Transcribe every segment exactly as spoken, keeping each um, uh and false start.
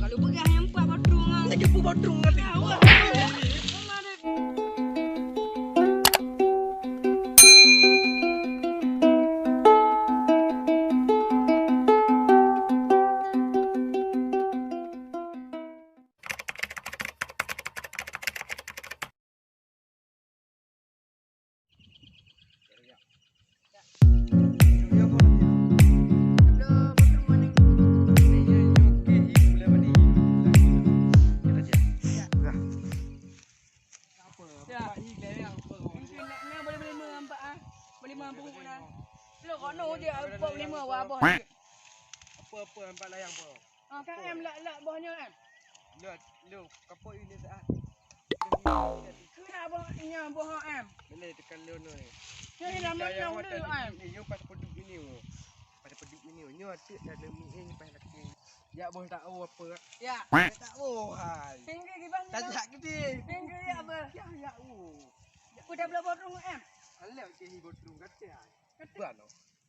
Lu peugah nyang empat botrong ah. Lagi empat botrong kan? Ya Allah. Apa-apa, empat layang, bro. Ah, kan em lak-lak boh nyoe em. Lheuh, lheuh, kapok ini saat. Kena boh nyoe boh em. Boleh tekan lheuh nyoe. Nyoe hilang menang dulu em. Nyoe pas peduk ini, oh. Pas peduk ini, oh. Nyoe atuk dah demi eh pas laki. Ya boh tak oh apa. Ya. Tak oh hai. Tinggi gimana? Tak gede. Tinggi ya apa? Ya ya oh. Udah belah bodong em. Alah ke hi bodong kata. Kata. Buat no.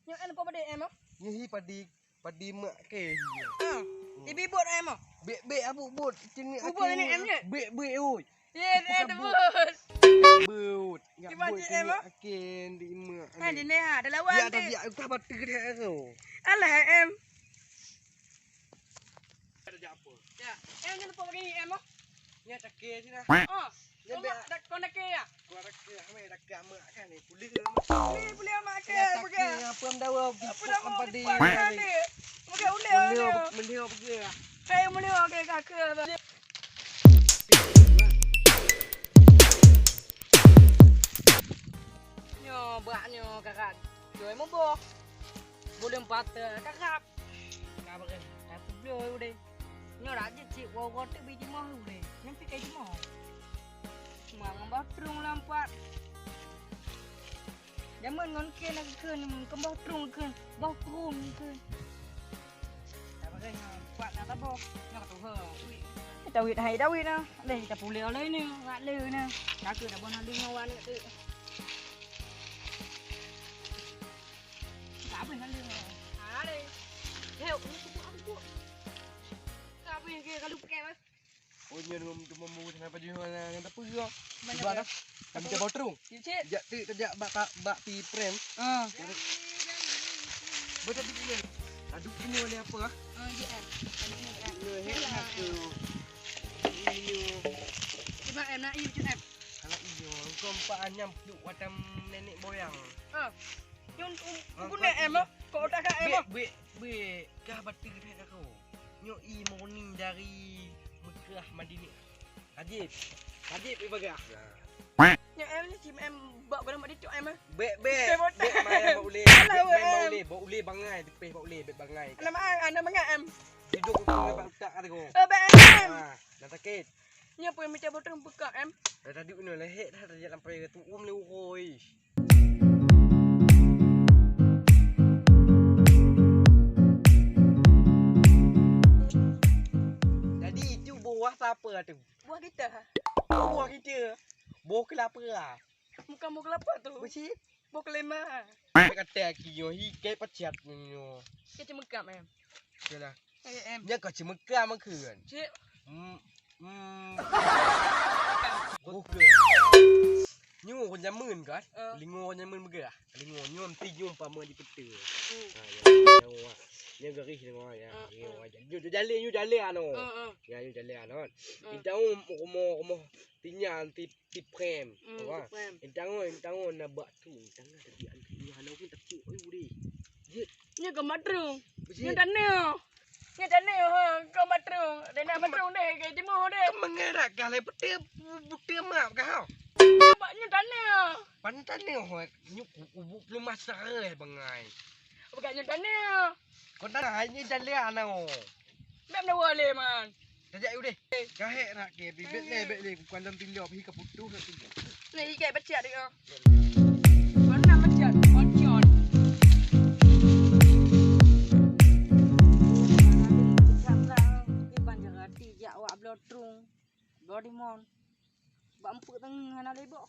Nyoe em kau pada em ah? Nyoe hi padi, padi mak ke. Ah. Ibi bot em ah? Bek bek abuk bot. Sini bubut ini em je. Bek bek oi. Ye dia bot. Bot. Iban je em ah? Akin di mak. Ha di neha ada lawan. Ya tak ya tak batuk dah tu. Alah em. Ada apa? Ya, em ni tempat bagi em ah? Ni tak ke sini. Oh. Kau nak ke ya? Kau nak ke ame tak ke mak kan ni. Boleh ke mak? Boleh boleh mak ke. Apa yang dawa? Apa dah mau di padi? Bukan boleh. Boleh boleh apa ke? Kayak boleh oke kaka. Nyoe bak nyoe kakak. Joi muboh. Boleh empat kakak. Ka beureun, ka peubloe udeh. Nyoe rak jeuet cit woe-woe teuk bri jimoh udeh. Nyan pih ka jimoh. Cuma ngon boh trueng lam pat. Jameun ngon kén na geukheun, keu boh trueng geukheun, boh krueng geukheun. Ka beureun nyoe pat na taboh. Nyoe ka tuha. Tawit hai tawit na. Leh kita puléh oleh ni, rak le na. Ka keu taboh na lima wan teuk. Ka habéh naleueng. Ha lé. Hei, aku buat, aku buat. Ka habéh ke kalau pakai bah. Oh, nyoe dua dua mau sana baju mana yang tak pergi. Mana dah? Kami tak botong. Cik. Jak tu tak jak bak bak pi prem. Ah. Betul tu ni. Aduh ini oleh apa ah? Oh, ya. Ini. Ini. Cuba em nak iu cuba. Anak iyo, engkau empat anyam pluk watang nenek boyang. Ah. Nyoe guna em ah. Kok otak ka em ah. Bek bek bek kah bateue that aku. Nyoe i murni dari Mekah Madinah. Ajib. Ajib ibagah. Nyoe em ni sim em bak guna mak dicok em ah. Bek bek. Bek main bak ulé. Bek main bak ulé, bak ulé bangai, tepeh bak ulé bek bangai. Anak mak, anak mak em. Tidur aku bak utak kata kau. Eh bek em. Ah, dah sakit. Nyoe pun mita botong buka em. Dah tadi kena lehek dah tajak lampai ke tu um le uroi. Jadi itu buah siapa tu? Buah kita. Buah kita. Buah kelapa. Bukan buah kelapa tu. Besi. Boh kelima. Kata aki nyoe hi kai pacat nyoe. Kacamata em. Yalah. Eh em. Nya kacamata makheun. Cik. Hmm. Hmm. Boh ke. Nyoe ureueng jameun kan? Eh. Lingo ureueng jameun meugah. Lingo nyoe mesti nyoe umpama di pete. Hmm. Ha, ya. Nyoe. Nyoe garis nyoe ya. Eh, nyoe eh. Aja. Nyoe jaleh nyoe jaleh ano. Eh, eh. Ya nyoe jaleh ano. Eh. Kita um rumoh rumoh tinya anti Tiprem. Hmm, tiprem. Entang oh, entang oh na bak tu, entang na tapi antu nyoe hana pun takut oi udeh. Jeuet. Nyoe ka matrung. Nyoe tane. Nyoe tane ha, ka matrung. Dena matrung deh, ke jimoh deh. Mengerak kah le betul betul mak kah. Bak nyoe tane. Pan tane ho, nyoe ku ubuk belum masa eh bangai. Bukan nyoe tane. Kau tak hanya jalan oh. Nak mendawa le man. Tajak udeh. Kahek nak ke bibet le bet le bukan dalam tindok hi ka putus nak tindok. Ni ikat pecah dia. Mana pecah? Pocon. Iban jarati jak awak blotrung. Doraemon. Bak empuk tengah hana lebok.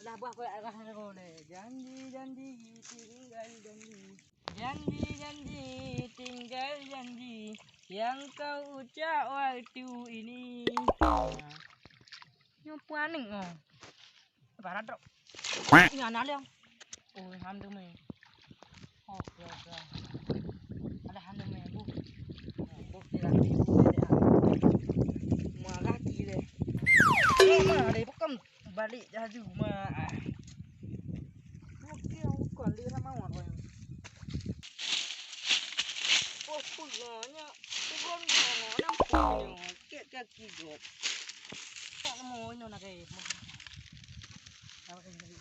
Lah buah koyak arah nero le. Janji janji tinggal janji. Janji janji tinggal janji. Yang kau ucap waktu ini. Nyoe peue aneuk nyoe? Barat trok. Nyan na leueng. Oh, alhamdulillah. Oh, ya, ya. Alhamdulillah, Bu. Nah, Bu, dia lagi, Bu, dia. Marah gila. Mama, ada bukan balik dah tu, Ma. Okey, bukan dia sama orang. Oh, pulangnya. Turun, nampak ni. Kek kaki gop. Tak mau, ini nak kayak. Apa yang tadi?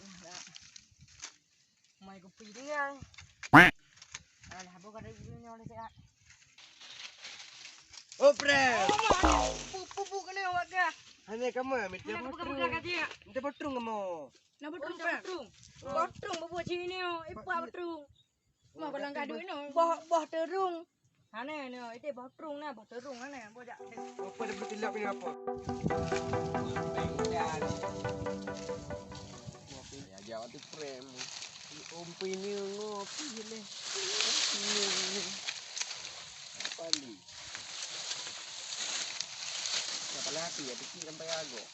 Mai kupi tinggal. Alah, bukan dari dulu nyoe lé siat. Oh, Prem. Pu-, pu-, pu kena awak gah. Hanya kamu yang minta Kena botrung. Buka-buka kat dia. Minta botrung kamu. Nak botrung, Prem? Botrung. Oh. Botrung, botrung sini, oh. Eh, buat botrung. Mah, kalau enggak duit, no. Boh, boh terung. Hana, no, itu boh terung, nah, boh terung, hana, boh jak. Apa dia bertilap ni, apa? Ajak waktu prem. Umpi ni ngopi je leh. Apa ni? Apa lagi ya, kecil sampai agak.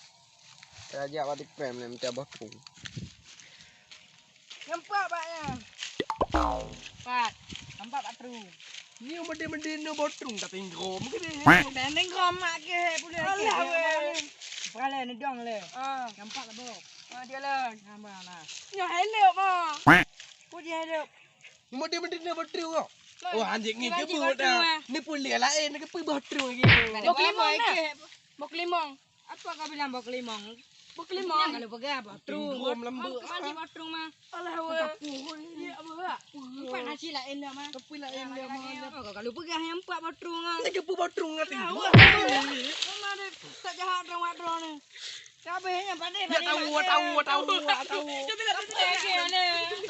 Raja waktu prem ni minta boh terung. Nampak, Pak, ya? Pat, nampak, Pak Terung. Ni mede-mede no boh terung, tapi ngom ke dia? Dan ngom mak ke, boleh lagi. Alah, weh. Bukan le, nedong le. Ah. Nampak lah, Bok. Ah, dia lah. Nampak lah. Nyoh helok, ma. Kok dia helok? Ni mede-mede no boh terung kok. Oh, anjing ni ke boh terung dah. Ni pun dia lain, ke boh terung lagi. Boh kelimong dah. Boh kelimong. Apa kau bilang boh kelimong? Boh kelimong. Nyan kalau peugah boh terung. Boh terung lembut. Masih boh terung mah. Alah, weh. Tapi, ya, apa? Empat nasi lain dah mah. Tapi lain dah mah. Apa kau kalau peugah yang empat boh terung ah? Ni ke boh terung ngat tu? Mama deh, tak jahat dong wak drone ni. Kabeh nyan pandai. Ya tahu, tahu, tahu, tahu. Apa lagi ni? Apa lagi?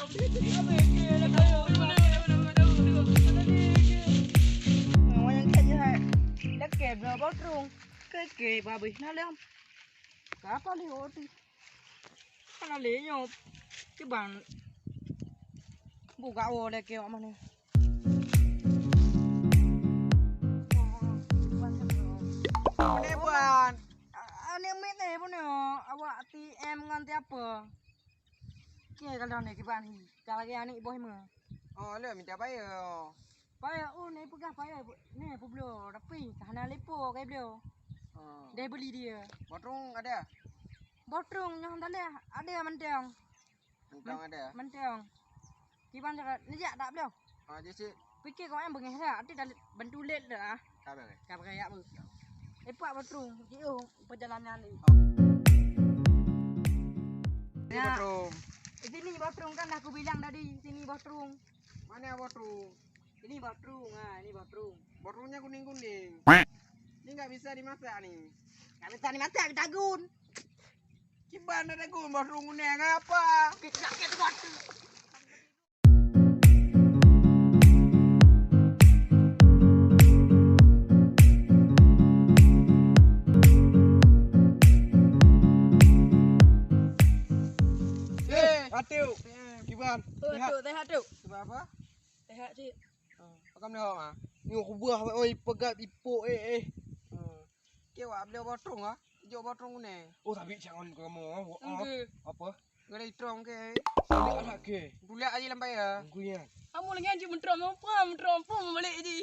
Wayang kat jahat. Dah ke boh terung. Keke babeh na lom. Kapa lé oti? Kana lé nyoe. Kiban. Buka wo lé ke mana? Mana ban? Aneuk miet nyoe pun nyoe. Awak T M ngon siapa? Ke kalau ni kiban hi. Kalau lagi aneuk boh mah. Oh, le minta bayar. Payah, oh, ni peugah payah, ni peubloe, tapi ka hana lipo kai bloe. Oh. Dai beuli dia. Boh terung ada? Boh terung nyoh daleh, ada mantong. Mantong ada? Mantong. Kiban cara neujak tak bloe? Ah, jadi. Pikir kau yang bengeh dah, arti dah bantu let dah. Ka beureh. Ka beureh ya, Bu. Epak boh terung, jiôh perjalanan ni. Ini boh terung. Sini boh terung kan aku bilang tadi, sini boh terung. Mana boh terung? Ini boh terung, ha, ini boh terung. Boh terungnya kuning-kuning. Ini nggak bisa dimasak ni. Nggak bisa dimasak, ditagun. Kiban ada tagun boh terung kuning apa? Kita sakit boh terung. Eh, Atiu. Kiban. Oh, sehat. Atiu, sehat, Atiu. Kiban apa? Sehat, Cik. Oh, pakam dah, Ma? Nyoe kubuah, oi, peugah ipok, eh, eh. Oh. Keu wak beli boh terung, ah? Jok boh terung ni. Oh, tapi jangan kamu, ah. Enggak. Apa? Enggak ada terung ke? Ada ke? Tulak aja lampai ya. Enggak ya. Kamu lagi anjing menterang apa? Menterang apa balik aja?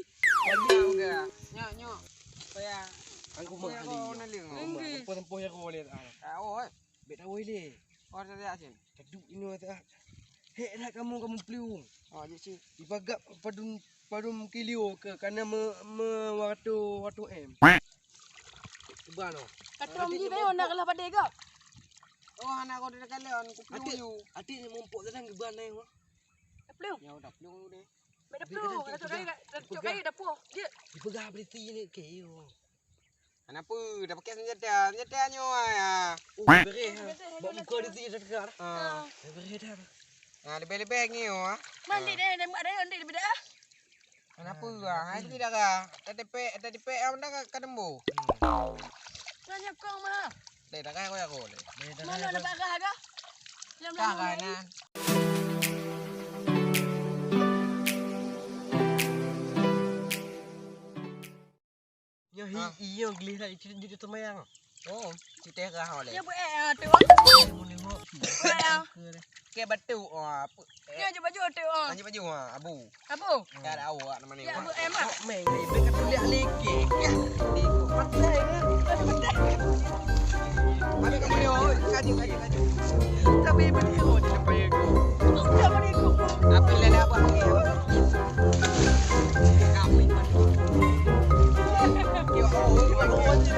Banyak enggak? Nyok, nyok. Apa ya? Aku mau kali. Tempoh-tempoh yang kau boleh. Ah, oh, eh. Bek tahu ini. Oh, ada asin. Teduek inoe that. Hek that kamoe, kamoe peuleueng. Oh, jeuet cit. Ipagab padum, padum kilo keu kana me, me watu, watu em. Cuba noh. Kata Om Ji bae nak kalah padé gop. Oh, anak kau dah kalian, aku peuleueng. Atik, atik ni mumpuk tadang geuban nai wah. Dah peuleueng? Ya, dah peuleueng deh. Dah peuleueng, dah cok kayu, dah cok kayu, dah poh. Jeuet. Dipeugah berisi ni ke yo. Kenapa? Dah pakai senjata. Senjata nyoe, ah. Oh, bereh, ha. Bak muka dia tu, dia cakap dah. Ah. Dah bereh dah. Ah, lebih-lebih ngiu, ah. Mandi deh, nembak deh, nanti lebih dah. Kenapa, ah? Hai, tu darah. Tadi pek, tadi pek, ah, dah ka, ka tembu. Nah, nyokong mah. Deh, darah kau ya, kau, deh. Mana ada darah dah? Dalam, dalam. Darah, nah. Hi, iyo gleh dah itu itu temayang. Oh, citeh kah oleh. Ya bu eh tu. Mau nengok. Ke batu. Oh, apa? Nyoe aju baju tu. Aju baju ha, abu. Abu. Ka ada awak nama ni. Ya abu eh mak. Meng, ibe ka tuliak lagi. Ya. Di mata ya. Ada kamu yo, kaji kaji kaji. Tapi ibe ni oh di depan aku. Apa lele apa? Kami. Yo, oh, oh, oh.